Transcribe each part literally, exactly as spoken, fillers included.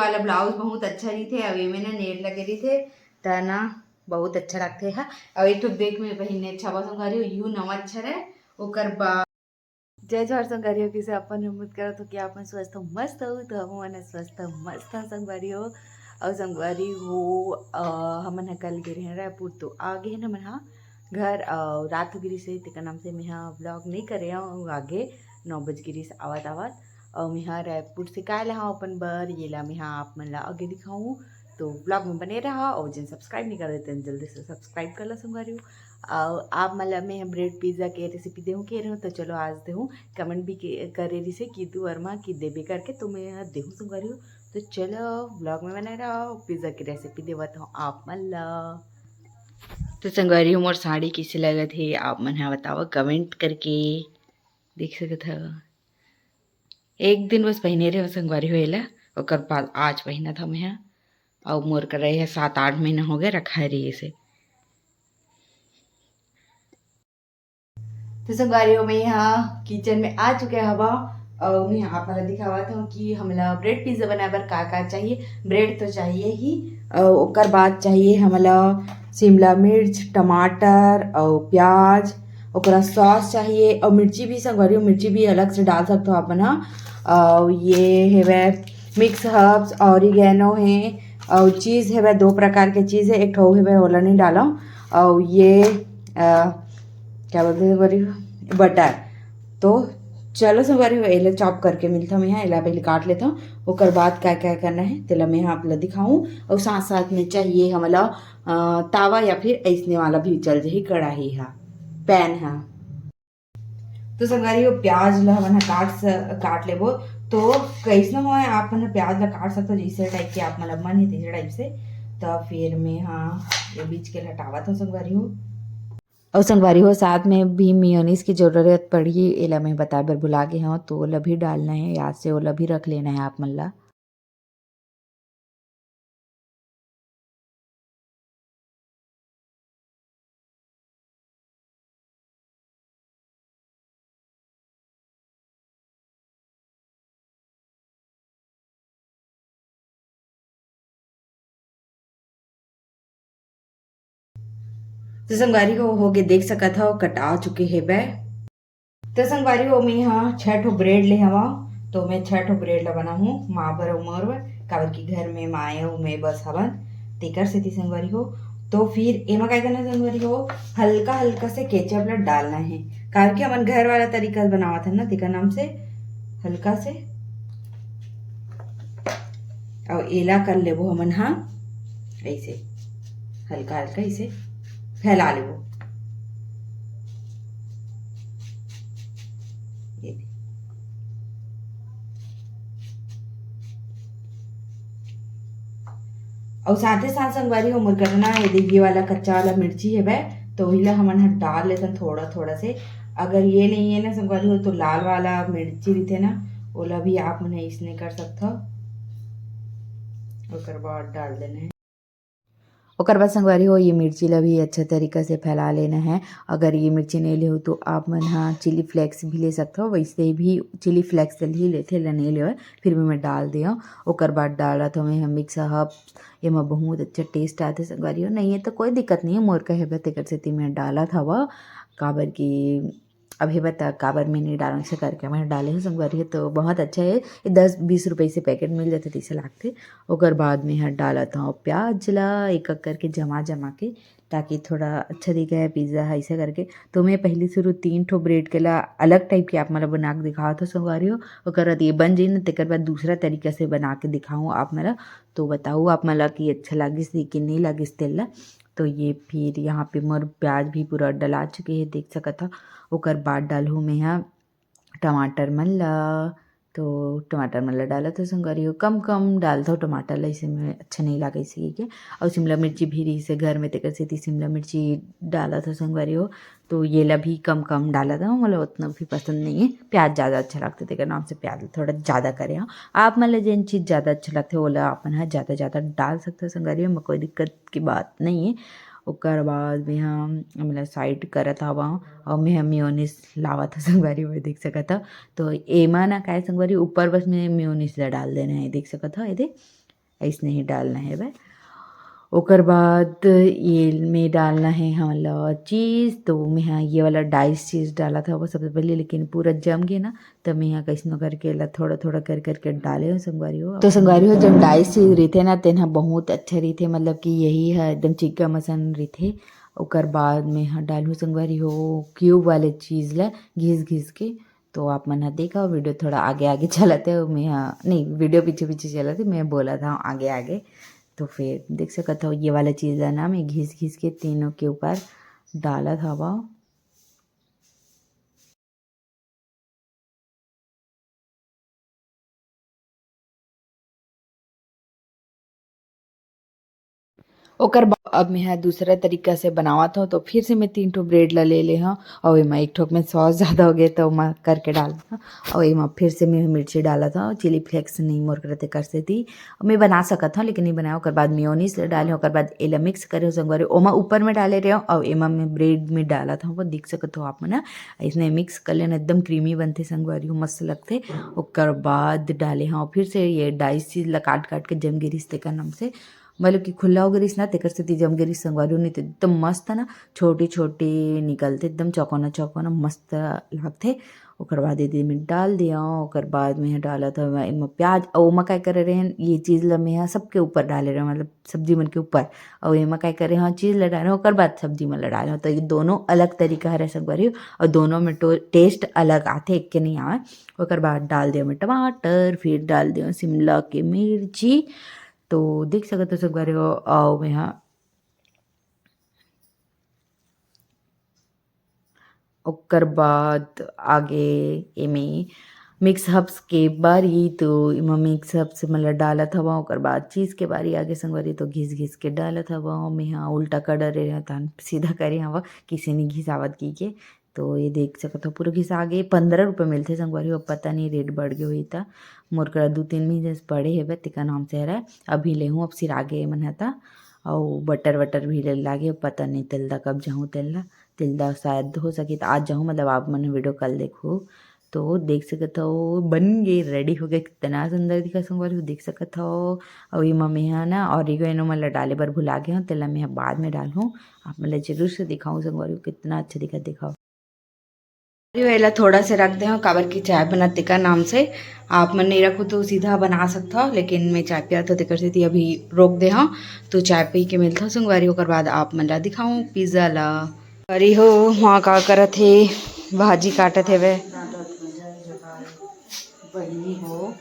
वाला ब्लाउज बहुत अच्छा रहिथे, अउ एमे ना नेट लगे रहिथे, त ना बहुत अच्छा लगथे हा। अउ एक ठो देख में पहिनने अच्छा बा संगवारी हो, यू नवा अच्छा रहे। ओकर बाद जय जोहार संगवारी हो, किसे अपन उम्मीद करत हो कि अपन स्वस्थ हो, मस्त हो, तो हम मन स्वस्थ हो, मस्त हो संगवारी हो। अउ संगवारी हो, अ, हमन ह कल गे रहे रायपुर, तो आ गे हमन ह घर, अउ रात हो गिरिस हे, तेकर नाम से मेहा ब्लॉग नहीं करे हव। आगे नौ बज गिरिस आवत आवत, अउ मेहा रायपुर से काय लाहव अपन बर, येला मेहा आप मन ला आगे दिखाऊं। तो ब्लॉग में बने रहा, अउ जेन सब्सक्राइब नहीं करे तेन जल्दी से सब्सक्राइब कर ला संगवारी हो। अउ आप मन ला मेहा ब्रेड पिज्जा के रेसिपी देहूं के रहूं, तो चलो आज देहूं। कमेंट भी के-, करे रिसे कि तू वर्मा कि देबे करके, तो मेहा देहूं संगवारी हो। तो चलो ब्लॉग में बने रहो, पिज्जा की रेसिपी देवत हूँ आप मन ला। तो संगवारी हो, मोर साड़ी किसे लगत हे, आप मन ह बताओ कमेंट करके। देख सकत हव, एक दिन बस पहिने रहे संगवारी हो एला, ओकर बाद आज पहिनत हव मेहा। अउ मोर करा ये सात आठ महीना हो गए रखा रहिस हे। तो संगवारी हो, मैं यहाँ किचन में आ चुके हवा अउ मैं आप मन ला दिखावत हूँ कि हमला ब्रेड पिज्जा बनाए बर का का चाहिए। ब्रेड तो चाहिए ही, अउ ओकर बाद चाहिए हमला शिमला मिर्च, टमाटर अउ प्याज, ओकरा सॉस चाहिए अउ मिर्ची भी संगवारी हो, मिर्ची भी अलग से डाल सकते हो आप मन ह। अउ ये हेवय मिक्स हर्ब्स, ऑरिगेनो है अउ चीज़ हेवय, दो प्रकार के चीज़ है, एक ठो हेवय ओला नहीं डालो। अउ ये अ, क्या बोलते हैं बड़ी बटर। तो चलो संगवारी हो, एला चॉप करके मिलता मैं यहाँ, एला पहले काट लेता हूँ, ओकर बाद क्या क्या करना है तेला मैं यहाँ आप ला दिखाऊँ। और साथ साथ में चाहिए हमला अ, तावा या फिर ऐसने वाला भी चल जाही, कढ़ाई हा, पैन हा। तो संगवारी हो, प्याज ला हमन ह काट स-, काट लेबो। तो कैसनो होय आप मन ह प्याज ला काट सकथो, जैसे टाइप के आप मन ला मन हे तैसे टाइप से। तो फिर मैं हाँ ये बीच के हटावत हूँ संगवारी हो। अउ संगवारी हो, साथ में भी मेयोनीज की जरूरत पड़ही, एला मैं बताए बर भुला गे हव, तो ओला भी डालना है याद से, ओला भी रख लेना है आप मन ला। तो संगवारी हो, होगे देख सकत हव, कटा चुके हेबे। तो संगवारी हो, मैं यहाँ छह ठो ब्रेड ले हवा, तो मैं छह ठो ब्रेड ला बनाहूँ माँ बर अउ मोर बर, काबर कि घर में माँ अउ मैं बस हवन, तेकर सेती संगवारी हो। तो फिर एमा काय करना संगवारी हो, हल्का हल्का से केचप ला डालना है, काबर कि हमन घर वाला तरीका से बनावत हन ना, तेकर नाम से हल्का से। अउ एला कर लेबो हमन हा ऐसे हल्का हल्का ऐसे फैला लेबो। ये दे। अउ साथे साथ संगवारी हो, मोर करना ये दे, ये वाला कच्चा वाला मिर्ची हेबे, तो वही ला हमन ह डाल लेथन थोड़ा थोड़ा से। अगर ये नहीं है ना संगवारी हो, तो लाल वाला मिर्ची रहिथे ना, ओला भी आप मन ह इसने कर सकथव, ओकर बाद डाल देना है। ओकर बाद संगवारी हो, ये मिर्ची ला भी अच्छा तरीका से फैला लेना है। अगर ये मिर्ची नहीं ले हो तो आप मन ह चिली फ्लेक्स भी ले सकथव, वैसे भी चिली फ्लेक्स ही लेथे, ला नहीं लेवय, फिर भी मैं डाल दिया। ओकर बाद डालत हवे हम मिक्स हर्ब्स, एमा बहुत अच्छा टेस्ट आथे संगवारी हो। नहीं है तो कोई दिक्कत नहीं है, मोर कहे बर तेकर सेती मैं डालत हवा, काबर कि अब हे बता काबर मैं नहीं डालूं, ऐसे करके मैं डाले हूँ संगवारी हो। तो बहुत अच्छा है, ये दस बीस रुपये से पैकेट मिल जाथे, तैसे लागथे। ओकर बाद में हर डालत हूँ प्याज ला एक एक करके जमा जमा के, ताकि थोड़ा अच्छा दिखे पिज़्ज़ा है ऐसे करके। तो मैं पहली शुरू तीन ठो ब्रेड के ला अलग टाइप के आप मन ला बना के दिखावत हूँ संगवारी हो। ओकर बाद ये बन जाई ना, तेकर बाद दूसरा तरीका से बना के दिखाऊँ आप मन ला। तो बताओ आप मन ला कि अच्छा लागिस कि नहीं लागिस तेला। तो ये फिर यहाँ पे मोर प्याज भी पूरा डला चुके हे, देख सकत हव। ओकर बाद डालहूँ मैं ह टमाटर मन ला। तो टमाटर मन ला डालत हव संगवारी हो, कम कम डालत हव टमाटर ला, इसे में अच्छा नहीं लागे इसी के। और शिमला मिर्ची भी रही से घर में, तेकर सेती शिमला मिर्ची डालत हव संगवारी हो। तो ये ला भी कम कम डालत हव, मोला उतना भी पसंद नहीं है। प्याज ज़्यादा अच्छा लगता है, तेकर नाम से प्याज थोड़ा ज़्यादा करे हव। आप मन ला जेन चीज़ ज़्यादा अच्छा लगता है, ओला आप मन ह ज़्यादा ज़्यादा डाल सकते हो संगवारी हो, एमा कोई दिक्कत की बात नहीं है। ओकर बाद में हम, हमला साइड करत हवा और मैं मेयोनीज लावत हव संगवारी हो, देख सकत हव। तो एमा ना काय संगवारी, ऊपर बस में मेयोनीज ला डाल देना है, देख सकत हव, ये दे। अइसने ही डालना हे बे। ओकर बाद ये में डालना हे हमला चीज़, तो मैं हा ये वाला डाइस चीज़ डालत हव सबसे पहले, लेकिन पूरा जम गे ना, त मैं हा कइसनो करके एला थोड़ा-थोड़ा कर करके डाले हव संगवारी हो। तो संगवारी हो, जब डाइस चीज़ रहिथे ना, तेन ह बहुत अच्छा रहिथे, मतलब कि यही ह एकदम चिक्कम असन रहिथे। ओकर बाद मैं हा डालहूँ संगवारी हो क्यूब वाले चीज़ ला घिस घिस के। तो आप मन ह देखा, वीडियो थोड़ा आगे आगे चलत हे, मैं हा, नहीं, वीडियो पीछे पीछे चलत हे, मैं बोलत हव आगे आगे। तो फिर देख सकत हव, ये वाला चीज़ ला ना मैं घिस घिस के तीनों के ऊपर डालत हवव। ओकर बाद अब मैं ह दूसरा तरीका से बनावत हव, तो फिर से मैं तीन ठो ब्रेड ला ले ले हव, अउ एमा एक ठो में सॉस ज़्यादा हो गे, तो ओमा करके डालत हव, अउ एमा फिर से मैं मिर्ची डालत हव, चिली फ्लेक्स नहीं मोर करा, तेकर सेती मैं बना सकत हव, लेकिन नहीं बनाए। ओकर बाद मेयोनीज ला डाले हव, ओकर बाद एला मिक्स करे हव संगवारी, ओमा ऊपर में डाले रहे हव, अउ एमा मैं ब्रेड में डालत हव, वो देख सकत हव आप मन ह। अइसने मिक्स कर लेना, एकदम क्रीमी बनथे संगवारी हो, मस्त लगथे। ओकर बाद डाले हव फिर से ये डाइस चीज़ ला काट काट के, जम गे रिहिस तेकर नाम से, मतलब कि खुल्ला हो गे रिहिस ना, तेकर सेती जम गे रिहिस संगवारी हो, नहीं तो एकदम मस्त ना छोटी छोटी निकलथे, एकदम चौकोना चौकोना मस्त लगथे। ओकर बाद एदे में डाल दिया, ओकर बाद में डालत हव एमा प्याज, अउ ओमा काय करे रहेन, ये चीज़ ला मैं हा सबके ऊपर डाले रहें, मतलब सब्जी मन के ऊपर, अउ एमा काय करे हव, चीज़ ला डाले हव, ओकर बाद सब्जी मन ला डाले हव। तो ये दोनों अलग तरीका हरे संगवारी हो, अउ दोनों में तो टेस्ट अलग आथे, एक के नहीं आवे। ओकर बाद डाल दिया मैं टमाटर, फिर डाल दिया शिमला के मिर्ची। तो देख सकत हव संगवारी हो, अउ मैं हा ओकर बाद आगे एमे मिक्स हर्ब्स के बारी, तो एमा मिक्स हर्ब्स मन ला डालत हवं। ओकर बाद चीज़ के बारी आगे संगवारी, तो घिस घिस के डालत हवं। मेहा उल्टा कर डरे रहें, तहन सीधा करे हवं, किसे नी घिसावत की के। तो ये देख सकत हो, पूरा घिसा गे। पंद्रह रुपये मिलथे संगवारी हो, पता नहीं रेट बढ़ गे होही त। मोर करा दू तीन महीने से पड़े हेबे, तेकर नाम से हरय। अभी लेहूँ, अब सिरा गे ए मन ह त। अउ बटर वटर भी ले लागे, पता नहीं तेल दा कब जाहूँ तेल ला। तेल दा शायद हो सके त आज जाहूँ, मतलब आप मन वीडियो कॉल देखो तो देख सकत हो, बन गे, रेडी हो गे। कितना सुंदर दिखा संगवारी हो, देख सकत हो। अउ एमा मेहा ना ऑरिगेनो मन ला डाले बर भुला गे हूँ, तेला मेहा बाद में डालहूँ। आप मन ला जरूर से दिखाऊँ संगवारी हो, कितना अच्छा दिखा, दिखाओ। अरे, एला थोड़ा से रख दे हव, काबर कि चाय बनत तेकर नाम से। आप मन नहीं रखो तो सीधा बना सकत हव, लेकिन मैं चाय पियत हव, तेकर सेती अभी रोक दे हव। तो चाय पी के मिलत हव संगवारी, ओकर बाद आप मन ला दिखाऊँ पिज्जा ला। अरे हो, वहाँ का करत हे, भाजी काटत हेवे। बहिनी हो,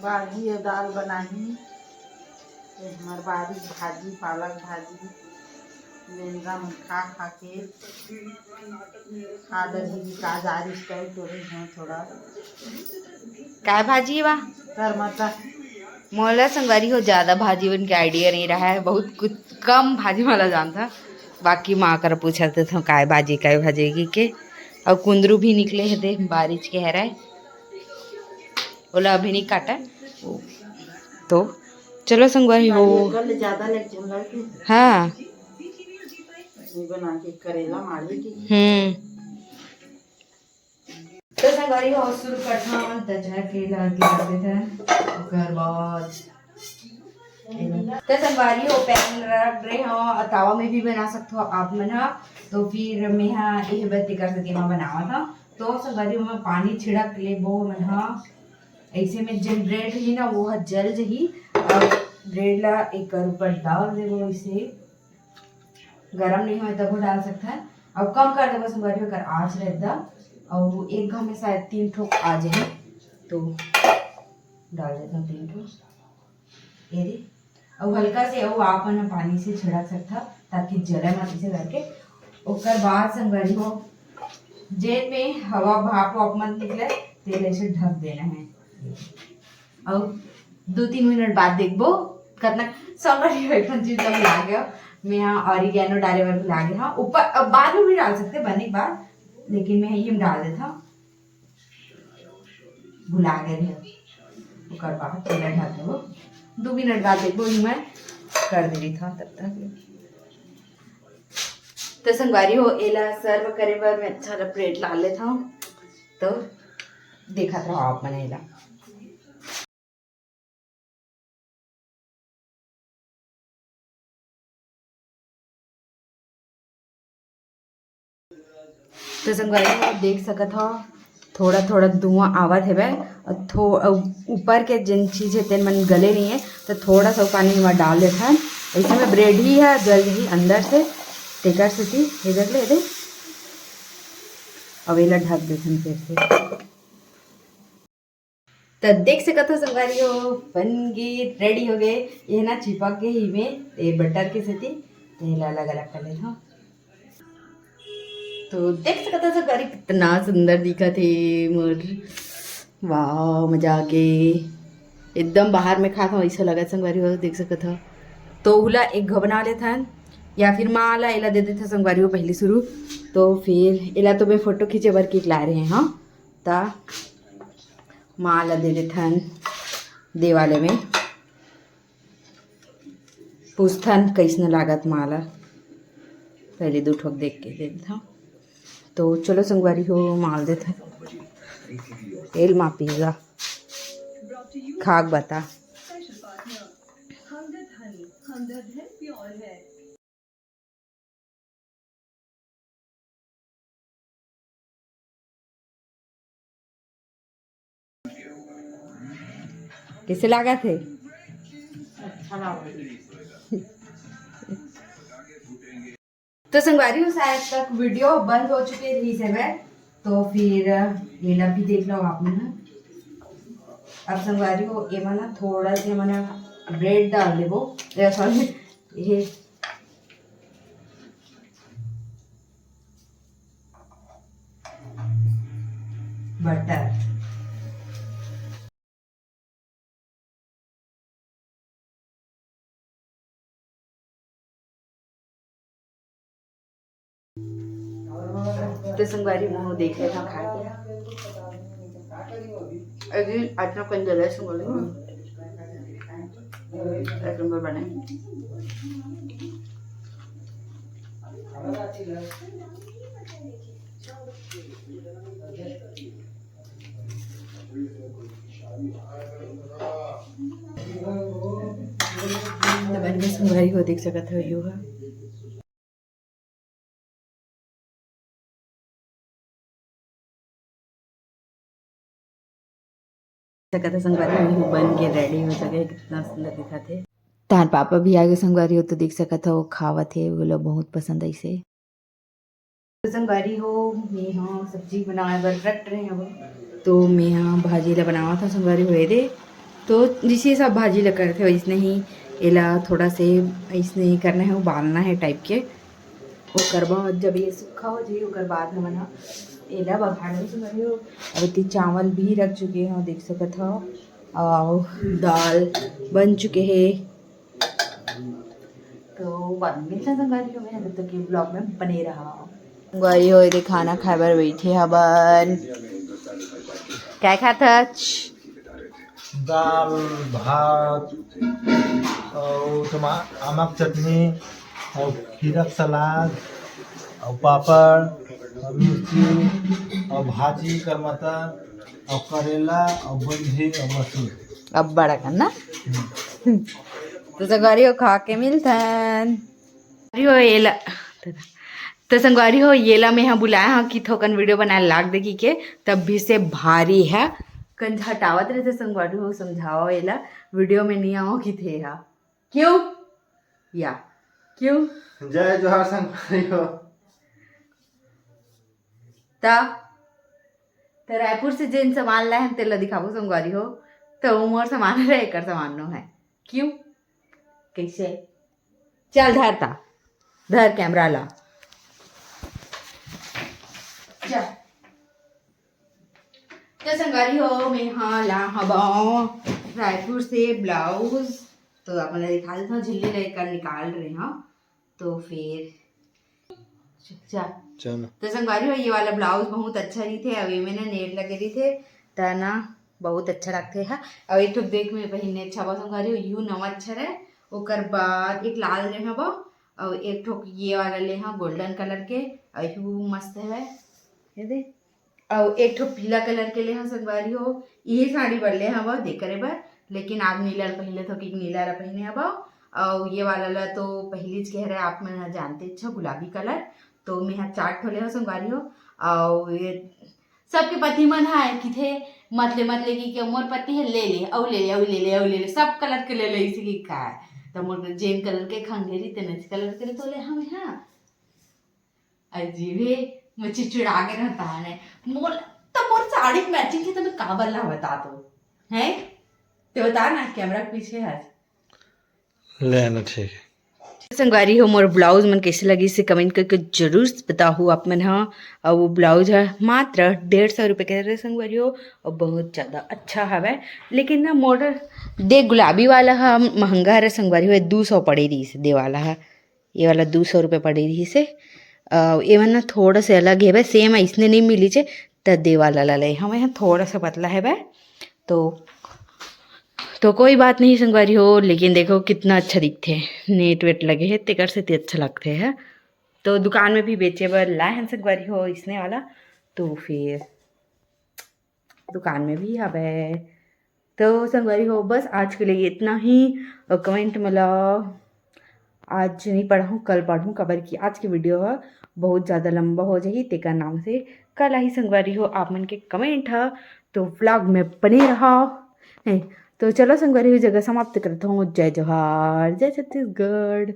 भाजी अउ दाल बनाही। ये हमर बारी भाजी, पालक भाजी, लेंगा मन खा खा के खा डरही। का जा रही स्टाइल टोरे हैं थोड़ा। काय भाजी बा? कर मत। मोला संगवारी हो, ज्यादा भाजी बन के आइडिया नहीं रहा है, बहुत कुछ कम भाजी वाला जानता। बाकी माँ कर पूछत थे, काय भाजी, काय भाजी की के। अउ कुंदरू भी निकले हे, देख बारिश के हरय। ओला अभी नहीं काटा। तो चलो संगवारी हो। कल ज्यादा लेके चल रहा है। हाँ। ये बना के करेला मार देगी। हम्म। तो संगवारी हो, शुरू करथन, त जाके ला के रख देथन। ओकर बाद तो संगवारी हो, पैन रख रहे हो, और तावा में भी बना सकते हो आप मन हा। तो फिर मैं हा ये बत्ती कर सके मैं बनावत हूँ। तो संगवारी हो, मैं पानी छिड़क लेबो मन हा। ऐसे में जेन ब्रेड ही ना, वो ह जल जही। और ब्रेड ला एकर ऊपर डाल देबो ऐसे। गरम नहीं होय तभो डाल सकत हन। अब कम कर देबो संगवारी हो, एकर आँच रख दा। अउ एक घाव में शायद तीन ठो आ जाही, तो डाल देथन तीन ठो। ये रे, अउ हल्का से अउ आप मन पानी से छिड़क सकत हव, ताकि जले मत, इसे करके। ओकर बाद संगवारी हो, जेन में हवा भाप वाप मत निकले, तेल ऐसे ढक देना है। अउ दो तीन मिनट बाद देखबो कतना सॉरी हो, एक ठन चीज ला भुला गयो। मैं यहाँ ऑरिगेनो डाले बर भुला गए हाँ। ऊपर अब बाद में भी डाल सकते बने के बाद, लेकिन मैं ये डाल देता हूँ, भुला गए रहे। ओकर बाद तेला ढक देबो, दो मिनट बाद देखबो, ये मैं कर दे रही था तब तक। तो संगवारी हो, एला सर्व करे बर मैं अच्छा ला प्लेट ला लेता हूँ, तो देखत रहो आप मन एला। तो संगवारी हो, देख सकत हो, थोड़ा थोड़ा धुआं आवत हेवय। अउ थो-, अउ ऊपर के जेन चीज हे, तेन मन गले नहीं है, तो थोड़ा सा पानी में डाल देथन। ऐसे में ब्रेड ही है, जल ही अंदर से, तेकर सेती हे देख ले दे। अब एला ढक देथन फिर से। तो देख सकत हो संगवारी हो, बन गे, रेडी हो गए। ये ना चिपक गए ही में, ये बटर के सेती, तो एला अलग अलग कर लेथन। तो देख सकत हो संगवारी, कितना सुंदर दिखत हे मोर। वाह, मजा आ गे। एकदम बाहर में खात हो, ऐसा लगत संगवारी हो, देख सकत हो। तो उला एक घो बना लेथन, या फिर माँ ला एला दे देथन संगवारी हो पहली शुरू। तो फिर एला तो मैं फोटो खींचे बर के लाए रहे हंव, ता माँ ला दे देथन देवाले में। पूछथन कइसने लागत माँ ला, पहले दू ठोक देख के दे देथन। तो चलो संगवारी हो, माँ ला देथन। तेल मा पिज्जा खा के बता। कइसे लागत हे? अच्छा लागत हे। तो संगवारी हो, शायद तक वीडियो बंद हो चुके रहिस हवय, तो फिर एला भी देख लो आप मन। अब संगवारी हो, एमा ना थोड़ा से हमन ब्रेड डाल देबो, सॉरी, ये बटर। तो संगवारी, मोह देख लेना खा के। अभी आज ना कौन जला है संगवारी। एक नंबर बने। तो बन के संगवारी हो देख सकत हो, यो ह। सकत हो संगवारी हो, बन के रेडी हो चुके हे, कितना सुंदर दिखत हे। तार पापा भी आगे संगवारी हो, तो देख सकत हो, खावत हे, वो लोग बहुत पसंद आइसे। तो संगवारी हो, मैं ह सब्जी बनाए बर रख रहे हव। तो मैं ह भाजी ला बनावत हव संगवारी हो, ये दे। तो जैसे सब भाजी ला करथे वैसने ही एला थोड़ा से ऐसने करना है, उबालना है टाइप के। ओकर बाद जब ये सूखा हो जाही, ओकर बाद हमन ह एला बघार में संगवारी हो। अब इतनी चावल भी रख चुके हो, देख सकत हो, और दाल बन चुके हे। तो बाद में मिलते हैं संगवारी हो, मेरे तक के ब्लॉग में बने रहा। संगवारी हो, ये खाना खाए बर बैठे हवन। क्या खात हच? दाल, भात, और टमा-, आमक चटनी, और खीरक सलाद, और पापड़, और मिर्ची, और भाजी, करमता, और करेला, और बंधी, और मसूर। अब्बड़ अकन ना? हम्म। तो संगवारी हो, खा के मिलथन। संगवारी हो, येला, तो संगवारी हो, येला मैं ह बुलाए हव कि थोकन वीडियो बनाए लाग दे कि के, तब भी से भारी है। कंज हटावत रहिथे संगवारी हो, समझाओ येला, वीडियो में नहीं आओ कि थे हा। क्यों? या, क्यों? जय जोहार संगवारी हो। त, त रायपुर से जेन सामान लाए हन, तेला दिखाबो संगवारी हो। त वो मोर सामान हरे, एकर सामान नो है। क्यों? कैसे? चल धर ता, धर कैमरा ला। चल। तो संगवारी हो, मैं हा ला हवा रायपुर से ब्लाउज, तो आप मन ला दिखा देता हूँ, झिल्ली लेकर निकाल रहे हैं। तो फिर चल। चल। तो संगवारी हो, ये वाला ब्लाउज बहुत अच्छा रहिथे, अउ एमे ना नेट लगे रहिथे, त ना बहुत अच्छा लगथे हा। अउ एक ठो देख में पहिने अच्छा बा संगवारी हो, यू नवा अच्छा रहे। ओकर बाद एक लाल ले हवा, अउ एक ठो ये वाला ले हा गोल्डन कलर के, अउ यू मस्त हवे, ये दे। अउ एक ठो पीला कलर के ले हा संगवारी हो, इही साड़ी बर ले हवा देख करे बर, लेकिन आज नीला ल पहिन लेथव कि नीला ल पहिने हवा। अउ ये वाला ला तो पहिलीच के हरे, आप मन ह जानते छ गुलाबी कलर, तो मैं ह चार ठो ले हव संगवारी हो। अउ ये सबके पति मन ह किथे, "मत ले, मत ले," कि, कि मोर पति ह, "ले ले, अउ ले ले, अउ ले ले, अउ ले ले, सब कलर के ले ले," इसे कि का। त मोर जेन कलर के खंघेरी, तेन कलर के तो ले हवे, हाँ। अजीबे, मैं चिड़चिड़ा के रहता है। मोर, त मोर साड़ी मैचिंग के, त मैं काबर ला बता दो, हैं? ते बता ना, कैमरा के पीछे है। ले ना, ठीक है। संगवारी हो, मोर ब्लाउज मन कैसे लगिस हे, कमेंट करके जरूर बताहू आप मन ह। अउ वो ब्लाउज ह मात्र डेढ़ सौ रुपये के हरे संगवारी हो, अउ बहुत ज़्यादा अच्छा हवय। लेकिन ना मोर दे गुलाबी वाला ह महंगा हरे संगवारी हो, दू सौ पड़े रहिस हे दे वाला ह, ये वाला दू सौ रुपये पड़े रहिस हे। अ, ये मन ना थोड़ा से अलग हेबे, सेम अइसने नहीं मिलिस हे, त दे वाला ला ले हवे ह, थोड़ा सा पतला हेबे। तो, तो कोई बात नहीं संगवारी हो, लेकिन देखो कितना अच्छा दिखथे, नेट वेट लगे हे, तेकर से ते अच्छा लगथे है। तो दुकान में भी बेचे बर लाए हन संगवारी हो, इसने वाला। तो फिर दुकान में भी हवे। तो संगवारी हो, बस आज के लिए इतना ही। और कमेंट में ला, आज नहीं पढ़ाहूँ, कल पढ़हूँ, काबर कि आज के वीडियो ह बहुत ज़्यादा लंबा हो जाही, तेकर नाम से कल आही संगवारी हो आप मन के कमेंट ह। तो व्लॉग में बने रहा, नहीं तो चलो संगवारी हो, जगह समाप्त करता हूँ। जय जोहार, जय छत्तीसगढ़।